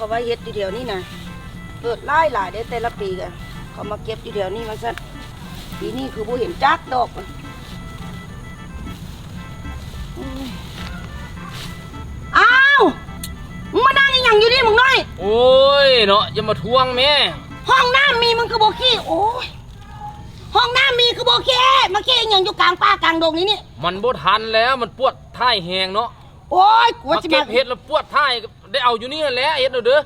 ເຂົາວ່າເຮັດຢູ່ແຖວນີ້ນະ ເກີດຫຼາຍໆເດ້ ແຕ່ລະປີກະເຂົາມາເກັບຢູ່ແຖວນີ້ວ່າຊັ້ນ. ປີນີ້ຄືບໍ່ເຫັນຈັກດອກ. ອ້າວ ມຶງມານັ່ງອີ່ຫຍັງຢູ່ນີ້ ບັກນ້ອຍ? ໂອ້ຍເນາະ ຢ່າມາທວງແມ້. ຫ້ອງນ້ຳມີ ມຶງຄືບໍ່ຂີ້? ໂອ້ຍ ຫ້ອງນ້ຳມີຄືບໍ່ຂີ້? ມາຂີ້ອີ່ຫຍັງຢູ່ກາງປ່າກາງດົງນີ້ນີ້? ມັນບໍ່ທັນແລ້ວ ມັນປວດຖ່າຍແຮງເນາະ. ໂອ້ຍ ກວດຊິມາ ມາເກັບເຫັດແລ້ວປວດຖ່າຍ ໄດ້ເອົາຢູ່ນີ້ຫັ້ນແຫຼະ ເຮັດເອົາເດີ.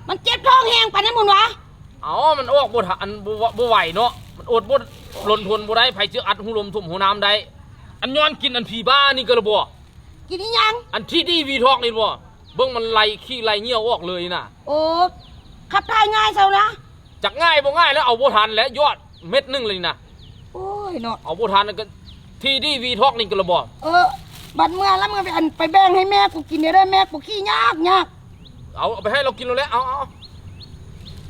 ມັນເຈັບທ້ອງແຮງປານນັ້ນພຸ້ນຫວາ? ເອົ້າ ມັນອອກບໍ່ທັນ ບໍ່ ບໍ່ໄຫວເນາະ ມັນອົດບໍ່ ລົນທົນບໍ່ໄດ້ ໃຜຊິອັດຮູລົມຖົມຮູນ້ຳໄດ້. ອັນຍ້ອນກິນອັນຜີບ້ານີ້ກໍລະບໍ່? ກິນອີ່ຫຍັງ? ອັນທີດີວີທັອກນີ້ບໍ່? ເບິ່ງມັນໄລ່ຂີ້ໄລ່ຍ່ຽວອອກເລີຍນະ. ໂອ້ ຂັບຖ່າຍງ່າຍເຊົານະ. ຈັກງ່າຍບໍ່ງ່າຍແລ້ວ ເອົາບໍ່ທັນແລ້ວ ຢອດເມັດໜຶ່ງເລີຍນະ. ໂອ້ຍເນາະ ເອົາບໍ່ທັນກໍທີດີວີທັອກນີ້ກໍລະບໍ່? ເອີ ບັດເມື່ອລະ ເມື່ອໄປ ອັນ ໄປແບ່ງໃຫ້ແມ່ກູກິນແດ່ເດີ ແມ່ກູຂີ້ຍາກໆ. ເອົາ ເອົາໄປໃຫ້ລາວກິນໂລດແຫຼະ. ເອົາ ເອົາ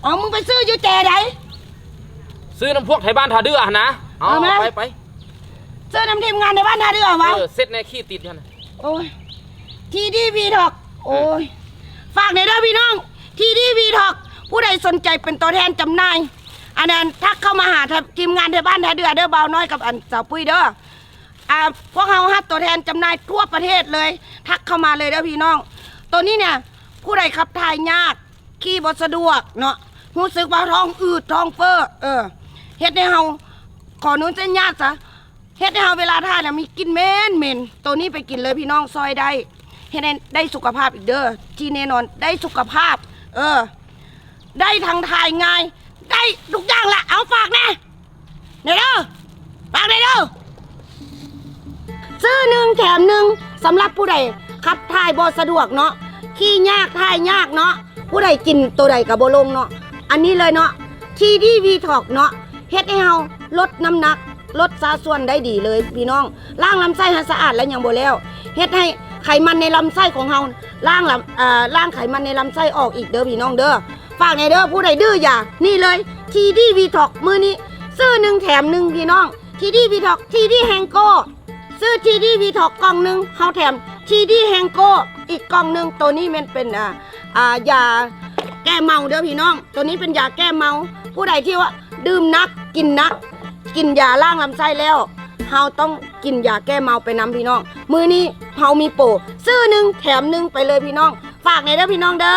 ເອົາ ມຶງໄປຊື້ຢູ່ແຈໃດ? ຊື້ນຳພວກໄທບ້ານທ່າເດື່ອຫັ້ນນະ. ເອົາ ເອົາມາ ໄປ ໄປ ຊື້ນຳທີມງານໄທບ້ານທ່າເດື່ອຫວາ? ເອີ ເຊັດແນ່ ຂີ້ຕິດຫັ້ນ. ໂອ້ຍ ທີດີວີທັອກ ໂອ້ຍ ເອີ ຝາກແດ່ເດີພີ່ນ້ອງ ທີດີວີທັອກ ຜູ້ໃດສົນໃຈເປັນຕົວແທນຈຳໜ່າຍ ອັນນັ້ນ ທັກເຂົ້າມາຫາທີມງານໄທບ້ານທ່າເດື່ອເດີ ບ່າວນ້ອຍກັບອັນສາວປຸ້ຍເດີ. ອ່າ ພວກເຮົາຮັບຕົວແທນຈຳໜ່າຍທົ່ວປະເທດເລີຍ ທັກເຂົ້າມາເລີຍເດີພີ່ນ້ອງ. ໂຕນີ້ເນຍ ຜູ້ໃດຂັບຖ່າຍຍາກ ຂີ່ບໍ່ສະດວກເນາະ ຮູ້ສຶກວ່າທ້ອງອືດທ້ອງເຟີ້ ເອີ ເຮັດໃຫ້ເຮົາ ຂໍອະນຸຍາດຊະ ເຮັດໃຫ້ເຮົາເວລາຖ່າຍແລ້ວມີກິ່ນເໝັນໆ ໂຕນີ້ໄປກິນເລີຍພີ່ນ້ອງ ຊ່ອຍໄດ້ ເຮັດໃຫ້ໄດ້ສຸຂະພາບອີກເດີ ທີ່ແນ່ນອນໄດ້ສຸຂະພາບ ເອີ ໄດ້ທັງຖ່າຍງ່າຍ ໄດ້ທຸກຢ່າງລະ. ເອົາ ຝາກແດ່ ແດ່ເດີ ຝາກແດ່ເດີ ຊື້ໜຶ່ງແຖມໜຶ່ງ ສຳລັບຜູ້ໃດຂັບຖ່າຍບໍ່ສະດວກເນາະ ຂີ່ຍາກຖ່າຍຍາກເນາະ ຜູ້ໃດກິນໂຕໃດກໍບໍ່ລົງເນາະ ອັນນີ້ເລີຍເນາະ ທີດີວີທັອກເນາະ ເຮັດໃຫ້ເຮົາລົດນ້ຳໜັກ ລົດຊາດສ່ວນໄດ້ດີເລີຍພີ່ນ້ອງ. ລ້າງລຳໄສ້ໃຫ້ສະອາດແລ້ວຍັງບໍ່ແລ້ວ ເຮັດໃຫ້ໄຂມັນໃນລຳໄສ້ຂອງເຮົາ ລ້າງລຳ ເອີ ລ້າງໄຂມັນໃນລຳໄສ້ອອກອີກເດີພີ່ນ້ອງເດີ. ຝາກແດ່ເດີ ຜູ້ໃດດື້ຢາ ນີ້ເລີຍ ທີດີວີທັອກ ມື້ນີ້ຊື້ໜຶ່ງແຖມໜຶ່ງພີ່ນ້ອງ ທີດີວີທັອກ ທີດີແຮງໂກ້ ຊື້ທີດີວີທັອກກ່ອງໜຶ່ງ ເຮົາແຖມທີດີແຮງໂກ້ອີກກ່ອງໜຶ່ງ. ໂຕນີ້ແມ່ນເປັນ ອ່າ ອ່າ ຢາແກ້ເມົາເດີພີ່ນ້ອງ ໂຕນີ້ເປັນຢາແກ້ເມົາ. ຜູ້ໃດທີ່ວ່າດື່ມໜັກ ກິນໜັກ ກິນຢາລ້າງລຳໄສ້ແລ້ວ ເຮົາຕ້ອງກິນຢາແກ້ເມົາໄປນຳພີ່ນ້ອງ. ມື້ນີ້ເຮົາມີໂປ ຊື້ໜຶ່ງແຖມໜຶ່ງໄປເລີຍພີ່ນ້ອງ. ຝາກແດ່ເດີພີ່ນ້ອງເດີ.